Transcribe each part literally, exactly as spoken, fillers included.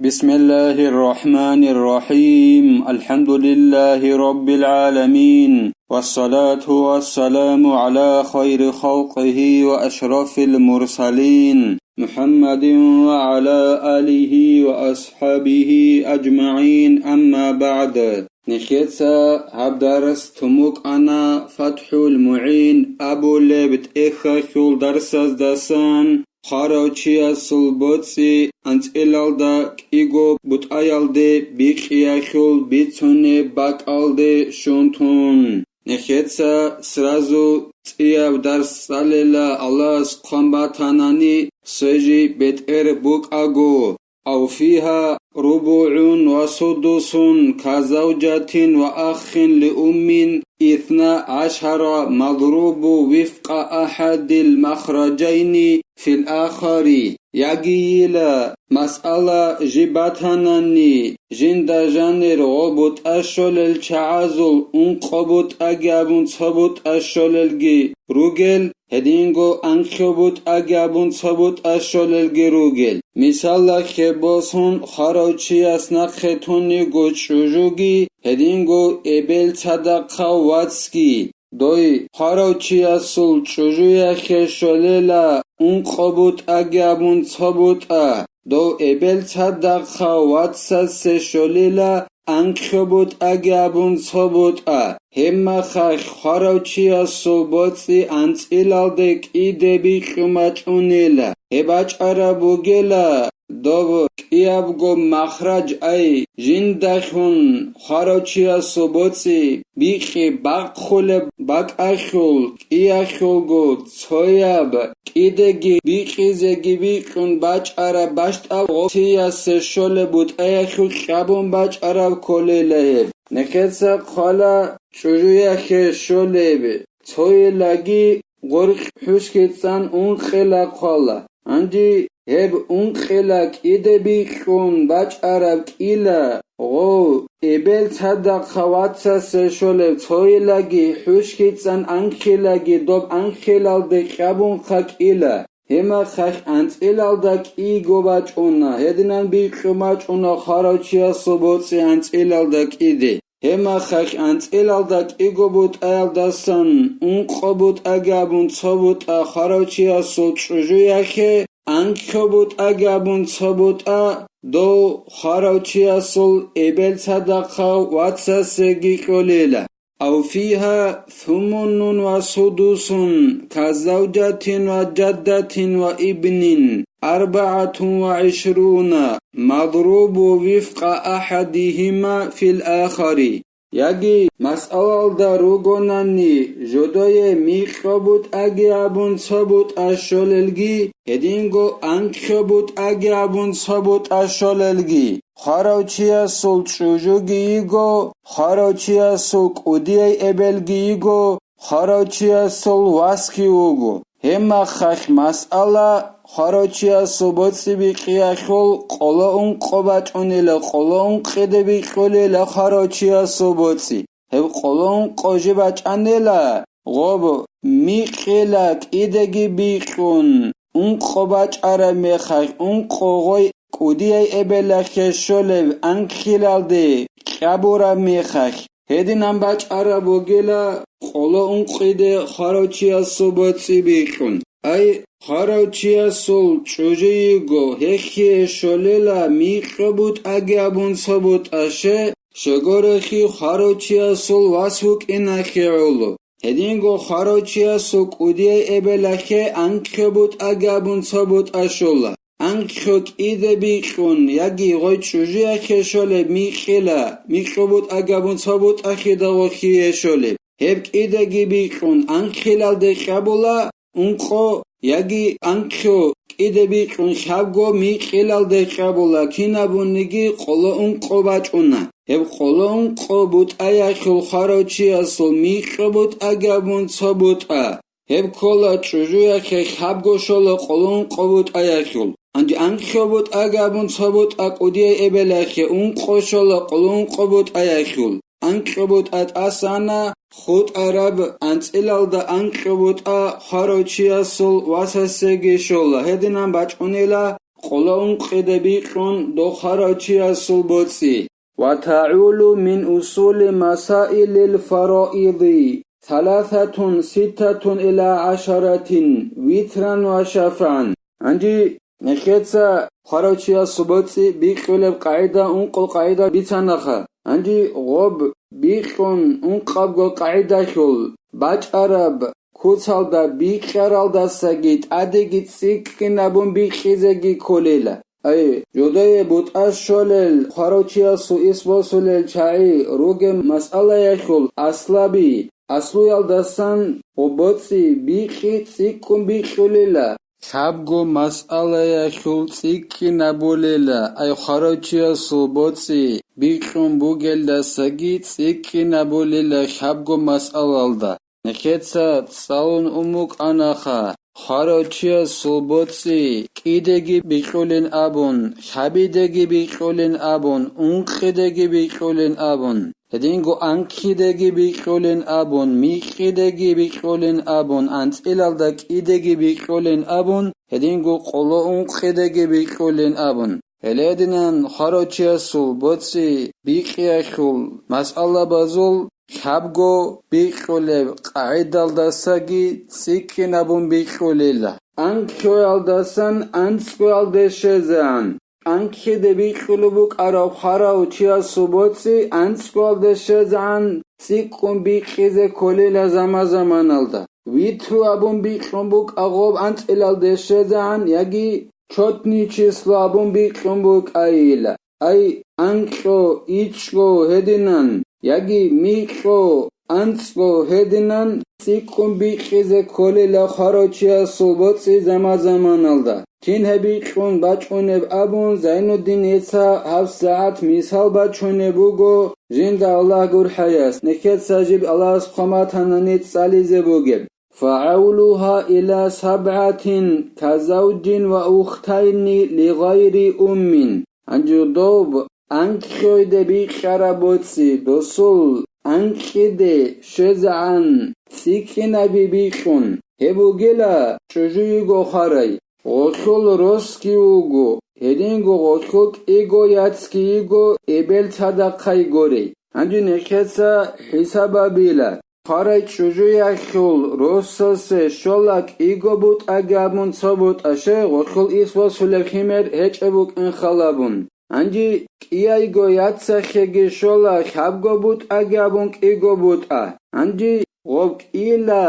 بسم الله الرحمن الرحيم. الحمد لله رب العالمين. والصلاة والسلام على خير خلقه وأشرف المرسلين محمد وعلى آله وأصحابه أجمعين. أما بعد. Нехеца гьаб дарс тумукъана ФатхӀул МугӀин абулеб тӀехьалъул дарсаздасан, хварав чиясул боцӀи анцӀилалда кӀиго бутӀаялде бикьиялъул бицунеб бакӀалде щун тун. Нехеца сразу цӀияб дарс цӀалела, Аллагьас хъван батанани, сежи бетӀер букӀаго. أو فيها ربع وسدس كزوجة وأخ لأم اثنا عشر مضروب وفق أحد المخرجين في الآخر. Яги йила масъала жиб батанани, жинда жанир гъо бутӀа щолел чагӀазул ункъо бутӀаги абун цо бутӀа щолелги ругел, гьединго анкьго бутӀаги абун цо бутӀа щолелги ругел. Мисалалъе босун, хварав чияс нахъе тун йиго чӀужуги, гьединго эбел цадахъав вацги. Дой хварав чиясул чӀужуялъе щолела ункъо бутӀаги абун цо бутӀа, дов эбел цадахъав вацасе щолила анкьго бутӀаги абун цо бутӀа, гьебмахалъ хварав чиясул боцӀи анцӀилалде кӀиде бикьун бачӀунила. Гьеб бачӀараб бугела доб кӀиябго махраж, ай, жиндалъун хварав чиясул боцӀи бикьи бахъулеб бакӀалъул кӀиялъулго цояб кӀидеги бикьизеги бикьун бачӀараб бащтӀал гъо чиясе щолеб бутӀаялъул кьабун бачӀараб кколела гьеб. Нехеца хъвала чӀужуялъе щолеб цойилаги гъоркь хӀушкицӀан ункъила хъвала. Гьанже гьеб ункъила кӀиде бикьун бачӀараб кӀила гъов эбел цадахъав вацасе щолеб цойилаги хӀушкицӀан анкьилаги доб анкьилалде кьабунха кӀила. Гьебмахалъ анцӀилалда кӀиго бачӀуна, гьединан бикьун бачӀуна хварав чиясул боцӀи анцӀилалда кӀиде. Гьебмахалъ анцӀилалда кӀиго бутӀаялдасан ункъо бутӀаги абун цо бутӀа хварав чиясул чӀужуялъе, анкьго бутӀаги абун цо бутӀа дов хварав чиясул эбел цадахъав вацасеги кьолела. أو فيها ثمن وسدس كزوجة وجدة وابن أربعة وعشرون مضروب وفق أحدهما في الآخر. Яги масъалалда ругонани, жодое микьго бутӀаги абун цо бутӀа щолелги, гьединго анкьго бутӀаги абун цо бутӀа щолелги, хварав чиясул чӀужуги йиго, хварав чиясул кӀудияй эбелги йиго, хварав чиясул васги вуго. Гьебмахалъ масъала хварав чиясул боцӀи бикьиялъул къоло ункъо бачӀунела, къоло ункъиде бикьулела хварав чиясул боцӀи. Гьеб къоло ункъо жиб бачӀанела, гъоб микьила кӀидеги бикьун, ункъо бачӀараб мехалъ, ункъо гъой кӀудияй эбелалъе щолеб анкьилалде кьабураб мехалъ, гьединан бачӀараб бугела къоло ункъиде хварав чиясул боцӀи бикьун. Ай, хварав чиясул чӀужу йиго, гьехие щолела микьго бутӀаги абун цо бутӀа, ще, щегорехи хварав чиясул вас вукӀиналъе гӀоло. Гьединго хварав чиясул кӀудияй эбелалъе анкьго бутӀаги абун цо бутӀа щола. Анкьго кӀиде бикьун, яги гъой чӀужуялъе щолеб микьила, микьго бутӀаги абун цо бутӀа хида гъохие щолеб. Гьеб кӀидеги бикьун, анкьилалде кьабула, ункъо, яги анкьго кӀиде бикьун, лъабго микьилалде кьабула, кинабуниги къоло ункъо бачӀуна. Гьеб къоло ункъо бутӀаялъул хварав чиясул микьго бутӀаги абун цо бутӀа. Гьеб ккола чӀужуялъе лъабго щола къоло ункъо бутӀаялъул. Гьанже анкьго бутӀаги абун цо бутӀа кӀудияй эбелалъе ункъо щола къоло ункъо бутӀаялъул. Анкьго бутӀа тӀасана, хутӀараб анцӀилалда анкьго бутӀа хварав чиясул васасеги щола, гьединан бачӀунила къоло ункъиде бикьун дов хварав чиясул боцӀи. وتعول من أصول مسائل الفرائض ثلاثة ستة إلى عشرة وترا وشفعا. Гьанже нехеца хварав чиясул боцӀи бикьулеб къагӀида, ункъо къагӀида бицанаха. Гьанже гъоб бикьун ункъабго къагӀидалъул бачӀараб куцалда бикьаралдасаги тӀадеги цӀикӀкӀинабун бикьизеги кколила. Ай, жодое бутӀа щолел, хварав чиясул ис босулел чагӀи ругеб масъалаялъул аслаби, аслуялдасан гъоб боцӀи бикьи цӀикӀкӀун бикьулила. Лъабго масъалаялъул цӀикӀкӀинабулила, ай хварав чиясул боцӀи бикьун бугелдасаги цӀикӀкӀинабулила лъабго масъалалда. Нехеца цӀалун ун букӀанаха, хварав чиясул боцӀи кӀидеги бикьулин абун, лъабидеги бикьулин абун, ункъидеги бикьулин абун, гьединго анкьидеги бикьулин абун, микьидеги бикьулин абун, анцӀилалда кӀидеги бикьулин абун, гьединго къоло ункъидеги бикьулин абун. Гьелединан хварав чиясул боцӀи бикьиялъул масъалабазул лъабго бикьулеб къагӀидалдасаги цӀикӀкӀинабун бикьулила. Анкьоялдасан анцӀгоялде щвезегӀан. Анкьиде бикьулеб букӀараб хварав чиясул боцӀи анцӀгоялде щвезегӀан цӀикӀкӀун бикьизе кколила заман-заманалда. Витру абун бикьун букӀа гъоб анцӀилалде щвезегӀан яги чотни число абун бикьун букӀайила. Ай, анкьо, ичӀго гьединан, яги микьо, анцӀго гьединан цӀикӀкӀун бикьизе кколила хварав чиясул боцӀи заман-заманалда. Кин гьеб бикьун бачӀунеб абун, Зайнуддин, гьеца гьабсагӀат мисал бачунеб буго жинда Аллагь гурхӀаяс, нехеца жиб Аллагьас хъван батанани цӀализе бугеб. فعولها إلى سبعة كزوج وأختين لغير أم. Гьанже доб анкьойде бикьараб боцӀи досул анкьиде щвезегӀан цӀикӀкӀинаби бикьун, гьеб бугила чӀужу йиго хварай, гъолъул росги вуго, гьединго гъолъул кӀиго яцги йиго эбел цадахъай горей. Гьанже нехеца хӀисаб гьабила. Хварай чӀужуялъул росасе щола кӀиго бутӀаги абун цо бутӀа, щай гъолъул ис босулеб химер гьечӀеб букӀин халабун. Гьанже кӀияйго яцахъеги щола лъабго бутӀаги абун кӀиго бутӀа. Гьанже гъоб кӀила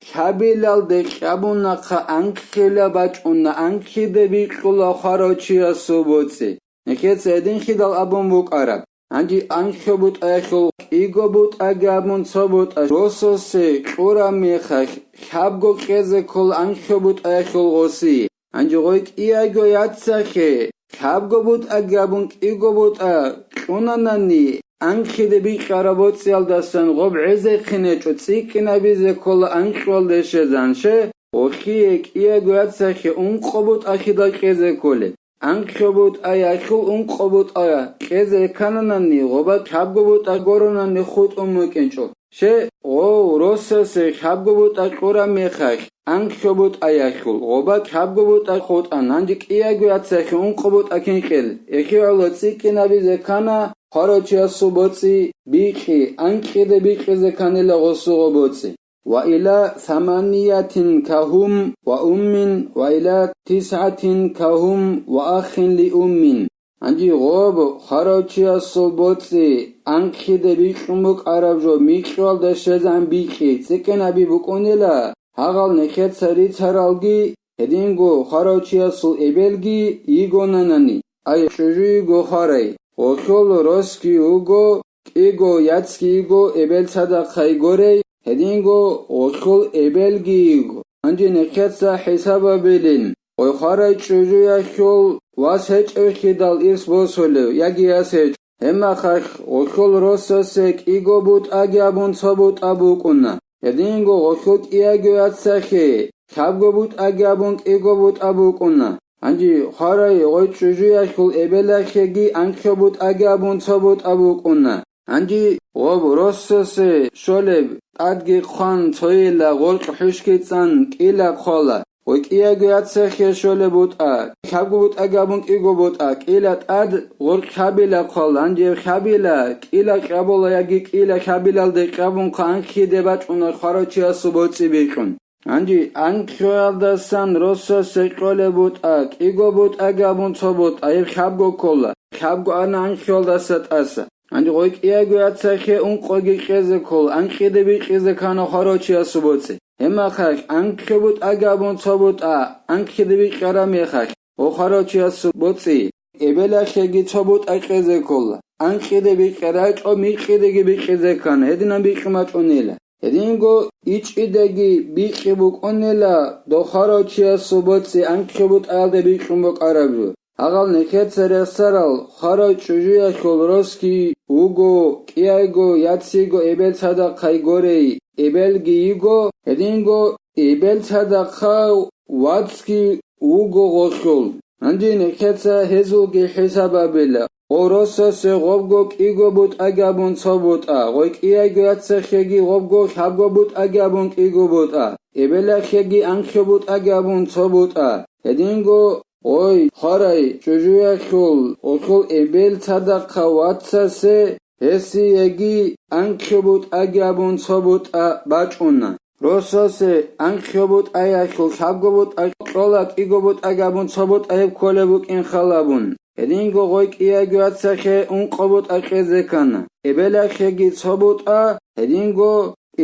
лъабилалде кьабунахъа анкьила бачӀуна, анкьиде бикьула хварав чиясул боцӀи. Нехеца гьединлъидал абун букӀараб. Гьанже анкьо бутӀаялъул кӀиго бутӀаги абун цо бутӀа росасе кьураб мехалъ, лъабго кьезе ккола анкьо бутӀаялъул гъоси. Гьанже гъой кӀияйго яцахъе, лъабго бутӀаги абун кӀиго бутӀа кьунанани, анкьиде бикьараб боцӀиялдасан гъоб гӀезехъинечӀо цӀикӀкӀинабизе ккола анкьуялде щвезегӀан, щай гъолъие кӀияйго яцахъе ункъо бутӀа хьидал кьезе кколеб. Анкьо бутӀаялъул ункъо бутӀа кьезе ккананани, гъоба лъабго бутӀа гуронани хутӀун букӀинчӀо. Щай гъов росасе лъабго бутӀа кьураб мехалъ, анкьо бутӀаялъул гъоба лъабго бутӀа хутӀан, гьанже кӀияйго яцахъе ункъо бутӀа кин кьел? Эхиялъ цӀикӀкӀинабизе ккана хварав чиясул боцӀи бикьи, анкьиде бикьизе кканила гъосул гъоб боцӀи. وإلى ثمانية كهم وأم وإلى تسعة كهم وأخ لأم. Гьанже гъоб хварав чиясул боцӀи анкьиде бикьун букӀараб жо микьуялда щвезегӀан бикьи цӀикӀкӀинаби букӀунила, гьагъал нехеца рицаралги, гьединго хварав чиясул эбелги йигонанани, ай чӀужу йиго хварай, гъолъул росги вуго, кӀиго яцги йиго эбел цадахъай горей, гьединго гъолъул эбелги йиго. Гьанже нехеца хӀисаб гьабилин, гъой хварай чӀужуялъул вас гьечӀевхъидал ирс босулев яги яс гьечӀо. Гьебмехалъ гъолъул росасе кӀиго бутӀаги абун цо бутӀа букӀуна. Гьединго гъолъул кӀияйго яцахъе, лъабго бутӀаги абун кӀиго бутӀа букӀуна. Гьанже хварай гъой чӀужуялъул эбелахъеги анкьо бутӀаги абун цо бутӀа букӀуна. Гьанже гъоб росасе щолеб тӀадги хъван цойила гъоркь хӀушги цӀан кӀила хъвала. Гъой кӀияйго яцахъе щолеб бутӀа, хабго бутӀаги абун кӀиго бутӀа, кӀила тӀад гъоркь хабила хъвала, гьанже хабила, кӀила кьабула яги кӀила хабилалде кьабун хъа анхъиде бачӀуна хварав чиясул боцӀи бикьун. Гьанже анхъоялдасан росасе кьолеб бутӀа, кӀиго бутӀаги абун цо бутӀа, гьеб хабго ккола, хабго ана анхъоялдаса тӀаса. Гьанже гъой кӀияйго яцахъе ункъоги кьезе ккола, анкьиде бикьизе ккана хварав чиясул боцӀи. Гьеб мехалъ анкьго бутӀаги абун цо бутӀа, анкьиде бикьараб мехалъ, гъо хварав чиясул боцӀи, эбелалъеги цо бутӀа кьезе ккола, анкьиде бикьараб рачӀо микьидеги бикьизе ккана, гьединан бикьун бачӀунила. Гьединго ичӀидеги бикьи букӀунила дов хварав чиясул боцӀи анкьго бутӀаялде бикьун букӀараб жо. Гьагъал нехеца рехсарал хварав чӀужуялъул росги вуго, кӀияйго, яцго эбел цадахъай горей, эбелги йиго, гьединго эбел цадахъав вацги вуго гъолъул. Гьанже нехеца гьезулги хӀисаб гьабила. Гъо росасе гъобго кӀиго бутӀаги абун цо бутӀа, гъой кӀияйго яцахъеги гъобго лъабго бутӀаги абун кӀиго бутӀа, эбелалъеги анкьго бутӀаги абун цо бутӀа. Гьединго гъой хварай чӀужуялъул гъолъул эбел цадахъав вацасе гьесиеги анкьго бутӀаги абун цо бутӀа бачӀуна. Росасе анкьго бутӀаялъул лъабго бутӀа кьола, кӀиго бутӀаги абун цо бутӀа гьеб кколеб букӀин хал абун. Гьединго гъой кӀияйго яцахъе ункъо бутӀа кьезе ккана, эбелалъеги цо бутӀа, гьединго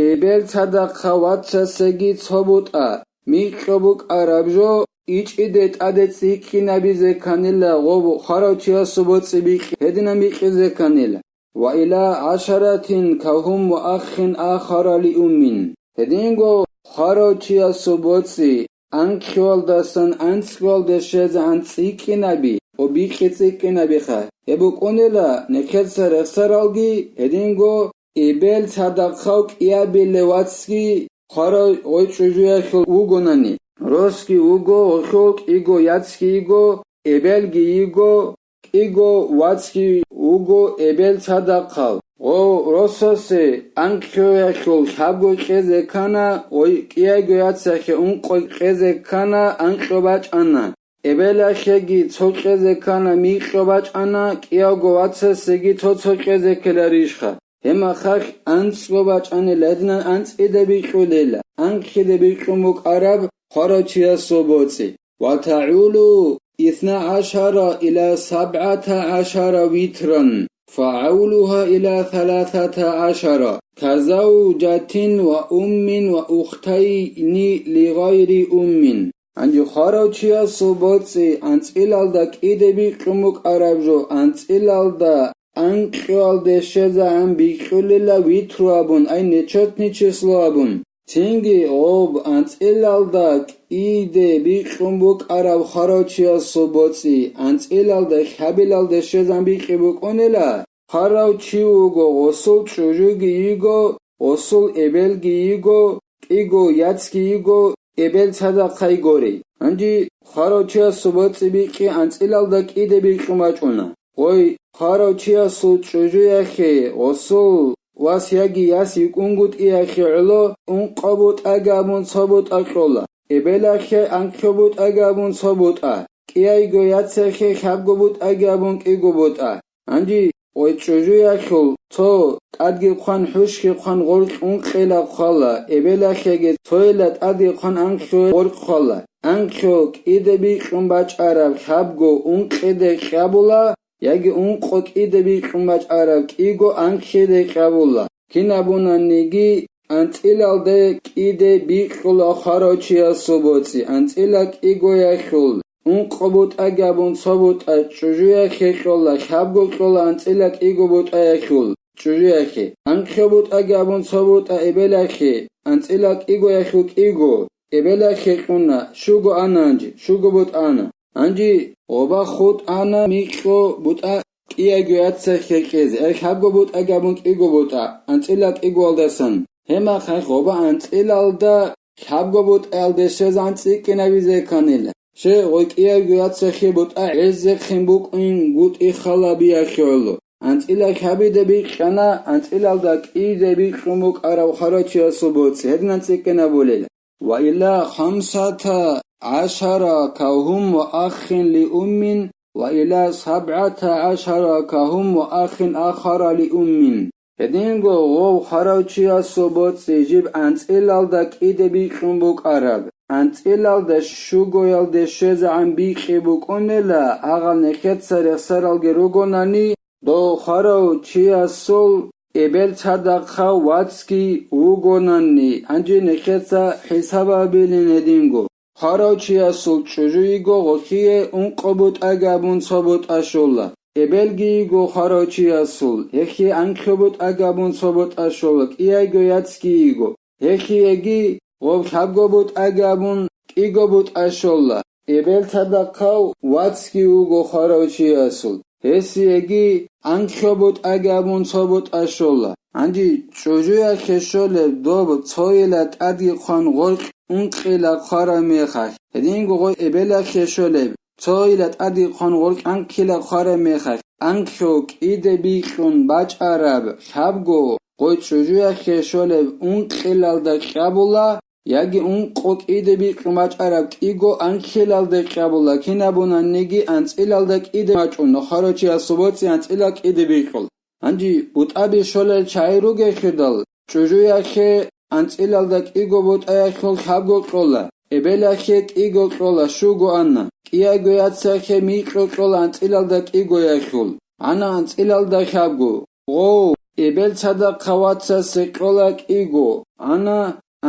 эбел цадахъав вацасеги цо бутӀа, микьго букӀараб жо ичӀиде тӀаде цӀикӀкӀинабизе кканила гъо хварав чиясул боцӀи бикьи, гьединан бикьизе кканила. Ва иля гӀашаратин кагьум ва аххин ахара ли уммин. Гьединго хварав чиясул боцӀи анкьуялдасан анцӀгуялде щвезегӀан цӀикӀкӀинаби ва бикьи цӀикӀкӀинабиха. Гьеб букӀунила нехеца рехсаралги, гьединго эбел цадахъав кӀиабилев вацги хварав гъой чӀужуялъул вугонани, росги вуго гъолъул, кӀиго яцги йиго, эбелги йиго, кӀиго вацги вуго эбел цадахъав. Гъо росасе анкьуялъул лъабго кьезе ккана, гъой кӀияйго яцахъе ункъо кьезе ккана, анкьго бачӀана. Эбелалъеги цо кьезе ккана, микьго бачӀана, кӀиявго вацасеги цо-цо кьезе ккеларищха? Гьеб мехалъ анцӀго бачӀанила, гьединан анцӀиде бикьулила, анкьиде бикьун букӀараб хварав чиясул боцӀи. Ва тагӀулу исна гӀашара иля сабгӀата гӀашара витран, фагӀавлугьа иля саласата гӀашара, казавжатин ва уммин ва ухтайни лигъайри уммин. Гьанже хварав чиясул боцӀи анцӀилалда кӀиде бикьун букӀараб жо анцӀилалда анкьуялде щвезегӀан бикьулила витру абун, ай нечетный число абун. Цинги гъоб анцӀилалда кӀиде бикьун букӀараб хварав чиясул боцӀи анцӀилалда хабилалде щвезан бикьи букӀунила, хварав чи вуго, гъосул чӀужуги йиго, гъосул эбелги йиго, кӀиго яцги йиго, эбел цадахъай гори. Гьанже хварав чиясул боцӀи бикьи анцӀилалда кӀиде бикьун бачӀуна. Гъой хварав чиясул чӀужуялъе гъосул вас яги яс йикӀунгутӀиялъе гӀоло ункъо бутӀаги абун цо бутӀа кьола, эбелалъе анкьго бутӀаги абун цо бутӀа, кӀияйго яцахъе лъабго бутӀаги абун кӀиго бутӀа. Гьанже гъой чӀужуялъул цо тӀадги хъван, хӀушги хъван гъоркь ункъила хъвала, эбелалъеги цойила тӀадги хъван анкьго гъоркь хъвала. Анкьго кӀиде бикьун бачӀараб лъабго ункъиде кьабула, яги ункъо кӀиде бикьун бачӀараб кӀиго анкьиде кьабула. Кин абунаниги, анцӀилалде кӀиде бикьула хварав чиясул боцӀи, анцӀила кӀигоялъул, ункъо бутӀаги абун цо бутӀа чӀужуялъе кьола, лъабго кьола анцӀила кӀиго бутӀаялъул чӀужуялъе, анкьго бутӀаги абун цо бутӀа эбелалъе, анцӀила кӀигоялъул кӀиго, эбелалъе кьуна, щуго ана гьанже, щуго бутӀа ана. Гьанже гъоба хутӀана микьго бутӀа кӀияйго яцахъе кьезе, ай лъабго бутӀаги абун кӀиго бутӀа, анцӀила кӀигоялдасан. Гьеб мехалъ гъоба анцӀилалда лъабго бутӀаялде щвезегӀан цӀикӀкӀинабизе кканила. Щай гъой кӀияйго яцахъе бутӀа гӀезехъин букӀингутӀи хал гьабиялъе гӀоло. АнцӀила лъабиде бикьана, анцӀилалда кӀиде бикьун букӀараб хварав чиясул боцӀи, гьединан цӀикӀкӀинабулел. Ва илля хамсата гӀашара кагьум ва аххин ли уммин ва ила сабгӀата гӀашара кагьум ва аххин ахара ли уммин. Гьединго гъов хварав чиясул боцӀи жиб анцӀилалда кӀиде бикьун букӀараб, анцӀилалда щугоялде щвезегӀан бикьи букӀунела, гьагъал нехеца рехсаралги ругонани, дов хварав чиясул эбел цадахъав вацги вугонанни, гьанже нехеца хӀисабабилин гьединго. Хварав чиясул чӀужу йиго гъохие ункъо бутӀаги абун цо бутӀа щола. Эбелги йиго хварав чиясул, гьехие анкьго бутӀаги абун цо бутӀа щола, кӀияйго яцги йиго. Гьехиеги гъоб лъабго бутӀаги абун кӀиго бутӀа щола. Эбел цадахъав вацги вуго хварав чиясул. Гьесиеги анкьго бутӀаги абун цо бутӀа щола. Гьанже чӀужуялъе щолеб доб цойила тӀадги хъван гъоркь ункъила хъвараб мехалъ, гьединго гъой эбелалъе щолеб цойила тӀадги хъван гъоркь анкьила хъвараб мехалъ, анкьго кӀиде бикьун бачӀараб лъабго гъой чӀужуялъе щолеб ункъилалда кьабула, яги ункъо кӀиде бикьун бачӀараб кӀиго анкьилалда кьабула, кин абунанниги анцӀилалда кӀиде бачӀун, хварав чиясул боцӀи анцӀила кӀиде бикьул. Гьанже бутӀаби щолел чагӀи ругелъидал, чӀужуялъе анцӀилалда кӀиго бутӀаялъул лъабго кьола, эбелалъе кӀиго кьола, щуго ана, кӀияйго яцалъе микьго кьола анцӀилалда кӀигоялъул, ана анцӀилалда лъабго, гъов, эбел цадахъав вацасе кьола кӀиго, ана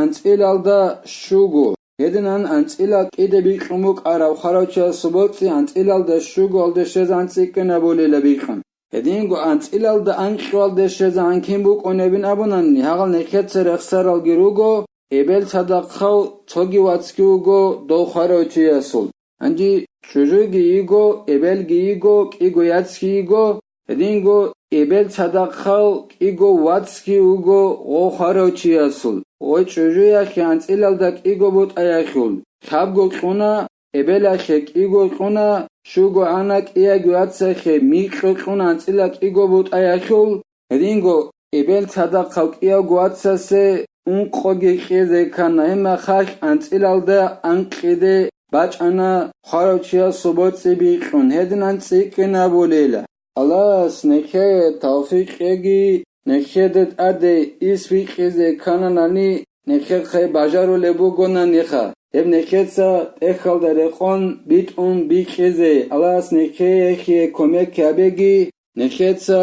анцӀилалда щуго. Гьединан анцӀила кӀиде бикьун букӀараб хварав чиясул боцӀи анцӀилалда щугоялде щвезегӀан цӀикӀкӀинабулила бикьун. Гьединго анцӀилалда анкьуялде щвезегӀан кин букӀунебин абунанни, гьагъал нехеца рехсаралги руго, эбел цадахъав цоги вацги вуго дов хварав чиясул. Гьанже чӀужуги йиго, эбелги йиго, кӀиго яцги йиго, гьединго эбел цадахъав кӀиго вацги вуго гъов хварав чиясул, гъой чӀужуялъе анцӀилалда кӀиго бутӀаялъул, лъабго кьуна, эбелалъе кӀиго кьуна, щуго ана, кӀияйго яцалъе микьго кьуна анцӀила кӀиго бутӀаялъул, гьединго эбел цадахъав кӀиявго вацасе ункъоги кьезе ккана, гьеб мехалъ анцӀилалда анкьиде бачӀана хварав чиясул боцӀи бикьун, гьединан цӀикӀкӀинабулила. Аллагьас нехее тавфикъ кьеги, нехеда тӀаде ис бикьизе ккананани, нехехъе бажарулеб бугонаниха, гьеб нехеца тӀехьалда рекъон битӀун бикьизе, Аллагьас нехее гьехие кумек гьабеги, нехеца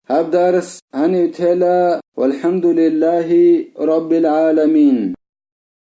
гьаб дарс гьанив тела, валхӀамдулиллагьи раббил гӀаламин.